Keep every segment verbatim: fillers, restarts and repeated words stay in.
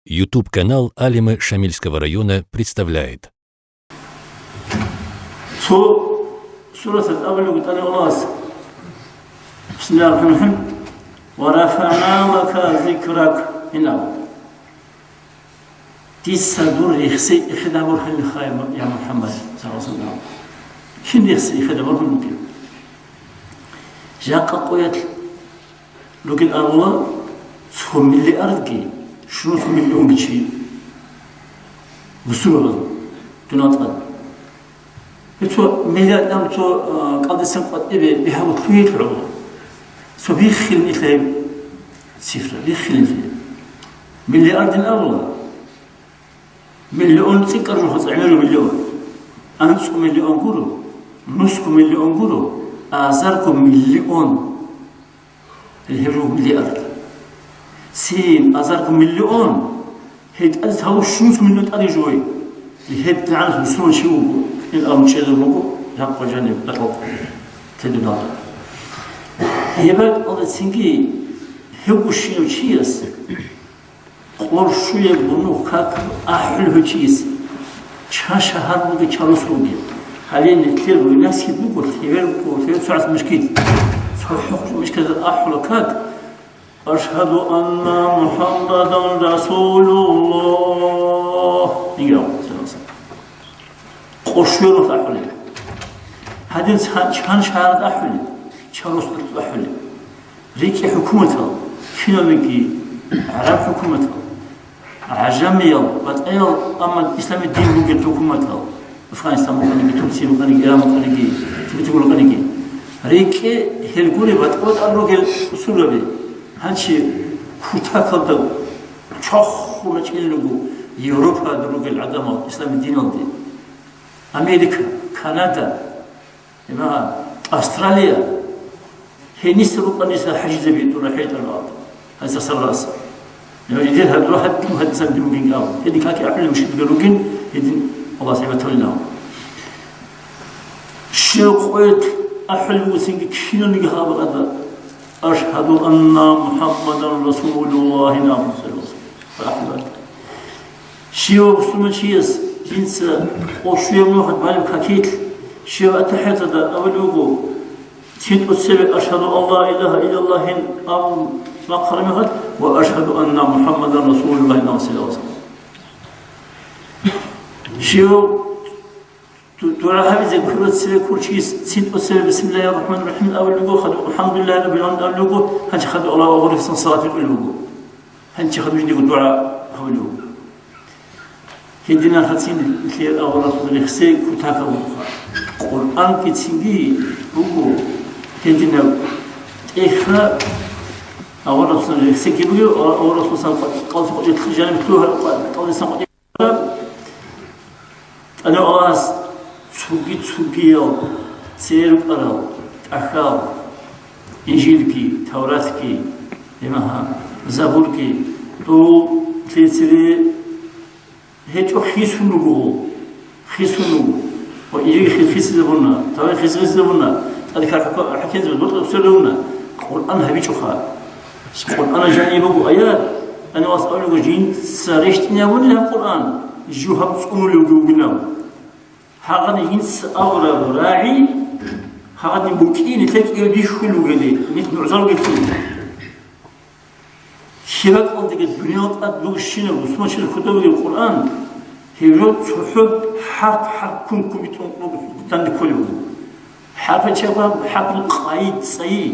YouTube-канал Алимы Шамильского района представляет. Цо сураталъ абулеб букӀана Аллагьас: «Бисмиллагьир рахӀманир рахӀим. Ва рафагӀна лака зикрак», — гьин абу. Дица дур рехсей эхеда борхӀел хай, я МухӀаммад, саллаллагьу гӀалайгьи ва саллам. Кин рехсей эхеда борхӀун бугеб? Жакъа къоялъ ругел абула, цо миллиардги щунус миллионги чи бусурбабаз дунал тӀад. Гьеб цо миллиард ам цо, а, кӀалдисан къватӀибе бигьа-, лъугьине гӀоло. Цо биххилин ила гьеб цифра, биххилин ила. Миллиардин абула, миллион цӀикӀкӀараб жо гьаца гӀемераб миллион. АнцӀго миллион гуро, нусго миллион гуро, азарго миллион. Гьеб жо миллиард. Цин азарго миллион. Гьеб тӀаде цо щунус миллион тӀаде жо. Гьеб дагьанас мусулман чи вуго, ин абун чӀезаб буго, жакъа жаниб дакъо тедуналда. Гьеб бакӀалда цинги гьев гущинав чияс къоршуяб гунугь как ахӀулев гьев чияс, чан шагьар бугеб, чан рос бугеб. Гьале нилъер войнаси буго, лъебер буго, лъебер цо гӀац мушкил. Цо хӀухъ мушкилда ахӀула как: «Ашгьаду анна МухӀаммадан расулуллагь». Инги абун, саллаллагьу гӀалайгьи ва саллам. Къоршуялъ ахӀулеб. Гьадин ца-, чан шагьаралда ахӀулеб, чан росдалъ ахӀулеб. РикӀкӀи хӀукуматал, киналниги гӀараб хӀукуматал, гӀажамиял, батӀаял, амма исламид дин бугел хӀукуматал, Афганистан букӀаниги, Турция букӀаниги, Иран букӀаниги, Тибет букӀаниги. РикӀкӀи гьел гури батӀа-батӀал ругел усулраби. Гьанчи кутакалда чвахуна чӀинлугу Европада ругел гӀадамал исламид диналде. Америка, Канада, Имагьа, Австралия, гьениса рукъаниса хӀажизаби тӀура хӀетӀарал. Гьайса сарраса. Имагьа, идер гьадура гьадин гьадисан дин бугин абу. Гьедин каки ахӀулел мушкилги ругин, гьедин Аллагьас гӀибатуллинав. Щив къоялъ ахӀулев вуссинги киналниги гьаб ада: «Ашгьаду анна МухӀаммадан расулуллагь», — абун, саллаллагьу гӀалайгьи ва саллам. Щивав мусулманчияс жинца къошуяб нухалъ балеб какилъ, щивав атахӀияталда абулеб буго, цин тӀоцебе «Ашгьаду ан ла илагьа иллаллагьин» абун бахъараб мехалъ ва «Ашгьаду анна МухӀаммадан расулуллагьин» абун, саллаллагьу гӀалайгьи ва саллам. Щивав ду-, дугӀа гьабизе ккурав цеве ккурав чияс цин тӀоцебе «Бисмиллагьир рахӀманир рахӀим» абулеб буго, хадуб «АлхӀамдулиллагьи раббил гӀаламин» абулеб буго, гьанже хадуб Аллагьу акбаралъе салават битӀулеб буго. Гьанже хадуб жиндиего дугӀа гьабулеб буго. Гьединал гьацин нилъер аварагасул рехсей кутакаб бугоха. Къуръанги цинги буго гьединаб тӀехьа аварагасул рехсейги буго, аварагасул къа-, къалъи къватӀир жаниб лъугьа-, къа-, къалъисан къватӀир. ТӀадегӀанас цоги-цогиял церукъарал тӀахьал, Инжилги, Тавратги, гьемагьа, Забурги, дол лъецире гьечӀо хисун руго, хисун руго. Ва Инжилги хис-, хисизабуна, Таврат хис-, хисизабуна, тӀаде хӀакимзабаз бутӀа усурлъуна, Къуръан гьабичӀоха. Къуръана жаниб буго аят, анавас абулего, жинца рещтӀинабунилан Къуръан, жо гьаб цӀунулев вугинав. Гьагъадин жинца абураб рагӀи, гьагъадин букӀин, нилъер кӀиго бихьулев вугели, нилъ нугӀзал вугелъул. Киракъалдеги дуниял тӀад бугищинаб бусурманчиясда хутӀа бугеб Къуръан, гьеб жо цохӀо хӀарп-хӀарп ккун-ккун битӀун данде кколеб буго. ХӀарпачагъа хӀарпул къайи-цӀайи.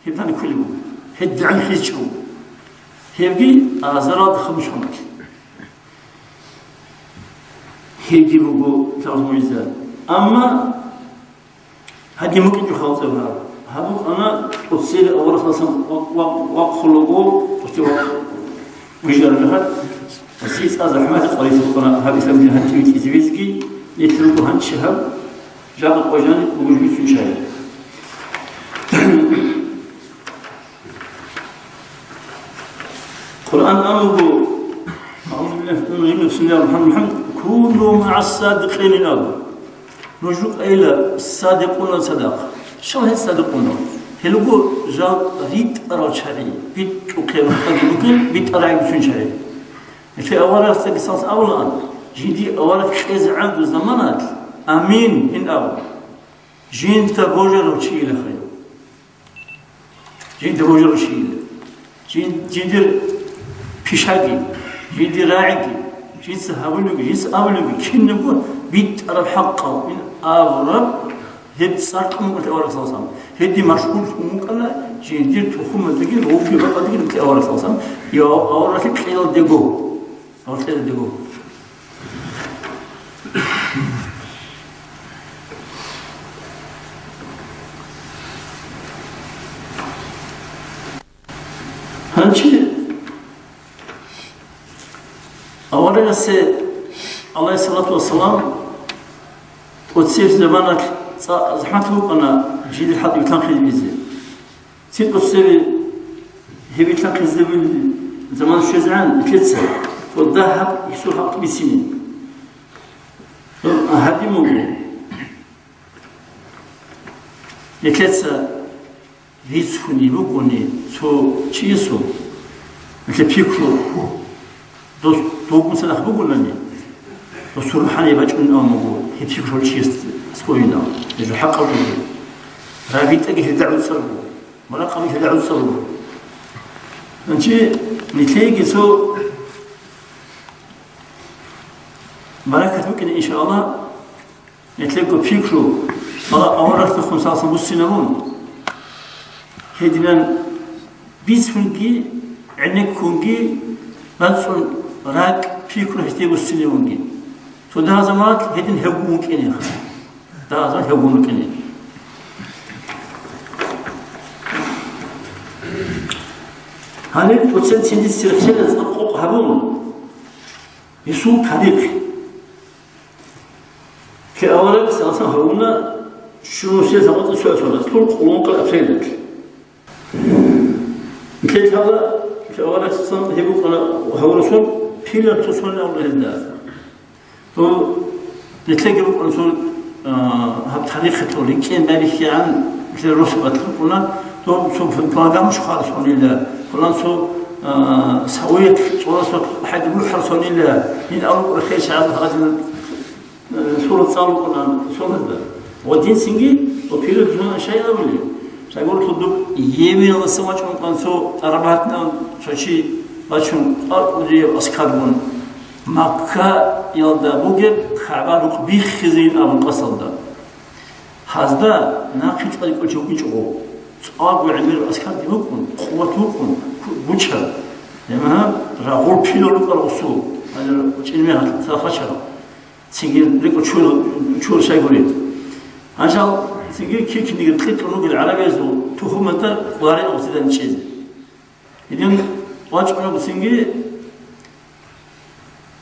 Гьеб данде кколеб буго. Гьеб дагӀан хисчӀо. Гьебги азаралда хабусунаки. Гьебги буго лъабго мугӀжизат. Амма гьадин букӀинчӀо халкъ гьаб. Гьаб букӀана тӀоцебе аварагасдасан ва-, ва-, вахъулаго, тӀоцебе вахъ-, вижараб мехалъ, гьесие цӀа захӀмат къварилъи букӀана гьаб исламдин гьанже витӀизевизги, нилъ руго гьанчи гьаб, жакъа къважан бугеб бицун чӀай. Къуръан абуго, أعوذ بالله من الشيطان الرجيم، بسم الله الرحمن الرحيم، كونوا مع الصادقين абу. Нуж рукӀайила садикъунал цадахъ. Щал гьел садикъунал? Гьел руго жал ритӀарал чагӀи, битӀухъе рухӀаги бугел, битӀарагӀи бицун чагӀи. Гьелъие аварагасдаги саллаллагьу гӀалайгьи ва саллам абуна, жиндир авараг кьезе гӀанго заманалъ, амин ин абу, жинда божарав чийилахъе. Жинда божарав чийила. Жин-, жиндир пишаги, жиндир рагӀиги, жинца гьабулеги, жинца абулеги, кинабго битӀараб хӀакъав ин абураб, гьеб цӀар кьун вукӀана авараг саллаллагьу гӀалайгьи ва саллам. Гьедин машгьурлъун вукӀана жиндир тухумалдаги, рогьги-бакӀалдаги авараг саллаллагьу гӀалайгьи ва саллам, я аварагасул кьелалдего. Авараг кьелалдего. Гьанже аварагасе, гӀалайгьиссалату вассалам, тӀоцебе заманалъ цӀа-, захӀмат букӀана жидер хӀакъ вилълъанхъизабизе. Цин тӀоцебе гьеб вилълъанхъизабил заман щвезегӀан, нилъеца цо дагьаб гьесул хӀакъ бицине. Гьадин буго, нилъеца рицунги бугони цо чиясул, нилъер пикру, дос, дов мун цадахъ бугонани, досул рухӀани бачӀунеб буго, гьеб пикру чияс аскӀовинав, гьеб жо хӀакъаб буго. РагъитӀаги гьелда гӀуцӀар буго, муракъабаги гьелда гӀуцӀар буго. Гьанже нилъееги цо баракат букӀине, иншааллагь. Нилъерго пикру, ала аварагасухъун саллаллагьу гӀалайгьи ва саллам буссинабун, гьединан бицунги, гӀенеккунги, бацӀцӀун ракӀ, пикру гьесде буссинабунги. Цо дагьаб заманалъ гьедин гьевгун вукӀинеха. Дагьаб заманалъ гьевгун вукӀине. Гьаниб тӀоцебе цинги церехъ-церехъ къокъ гьабун, гьесул тарих. Кье авараг саллаллагьу гӀалайгьи ва саллам гьавуна щунусиялъ гьабатӀа цоясул къулун къал апрелалъ. Нилъеда кье авараг саллаллагьу гӀалайгьи ва саллам гьеб букӀана гьавурасул пиланго сон абула гьелда. То нилъеги букӀана цо, а, гьаб тарихалъул рикӀкӀен байбихьигӀан нилъер росабалъ букӀуна, то цо плагамуш хварасунила, пулан цо, а, савият цӀорасул хӀайда бухӀарасунила, ин абукӀа хел шагьазул гьадин. Сура цӀалукӀуна соназда. Ва дин цинги, ва пират зуна шай абули. Шайгуртлъун дуб Йеменалдаса вачӀун къанцо тӀарабатна цо чи бачун къаркъудияб аскаргун. Маккаялда бугеб КагӀба рукъ биххизейин абун къасалда. Гьазда нахъе чӀвари кӀочев вукӀинчӀого, цӀакъго гӀемер аскарги вукӀун, къуват вукӀун, ку-, гучаб. Гьемагьаб рагъул пилал рукӀарал гъусул, гьанир чӀинмегьал, цархачарал. Цинги рикӀкӀад чур, чур шайгурин. Гьанжал цинги кир-кинигир кьитӀун ругел гӀарабиязул тухумалда къваригӀел гъусидан чӀезе. Гьедин вачӀун руго цинги,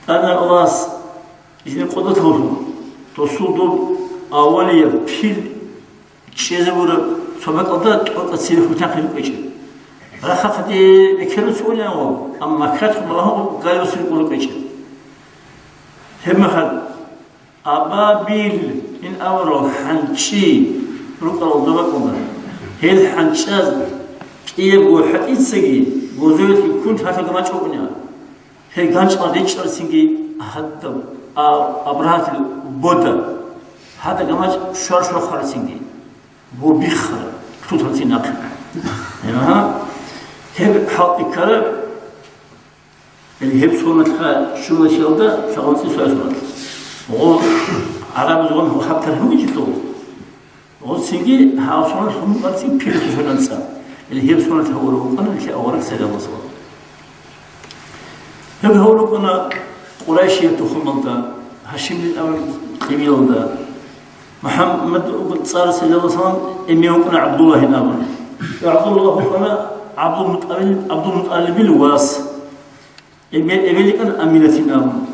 тӀадегӀан Аллагьас изни къудраталъун, досул доб авалияб пил чӀезабураб цо бакӀалда тӀокӀаб цебе хутахъе рукӀинчӀеб. Рахъахъде бекерун цо унегӀан вав, амма Маккаялъ балагьун галиусин кӀун рукӀинчӀеб. Гьебмехалъ Абабил ин аварал хӀанчӀи рукӀарал доб бакӀалда. Гьел хӀанчӀаз кӀиябго хӀатӀицаги гозоялъги ккун лъалъа гамачӀ букӀунеб. Гьел ганчӀал речӀчӀарасинги гьадаб, а, Абрагьатил бода. Гьадаб гамачӀ щвар-щвар хварасинги. Бо биххара, лъутарцин нахъе. Гьеб хӀалтӀи ккараб. Гьеб соналъха щуналъиялда лъагъунцӀи соялъулал. Гъо, гӀарабазул гъо хабтар гьуинчӀелъул. Гъо цинги гьав сонал лъун букӀарцин пирихъе щвелан цӀа. Гьеб соналъ гьавур вукӀана нилъер авараг саллаллагьу гӀалайгьи ва саллам. Гьеб гьавур вукӀана Къурайшияб тухумалда, Гьашимил авар къибилалда. МухӀаммад цӀар саллаллагьу гӀалайгьи ва саллам эмен вукӀана ГӀабдуллагьин абун. ГӀабдуллагь вукӀана ГӀабдулмутӀалиб-, ГӀабдулмутӀалибил вас. Эбе-, эбел йикӀана Аминатин абун.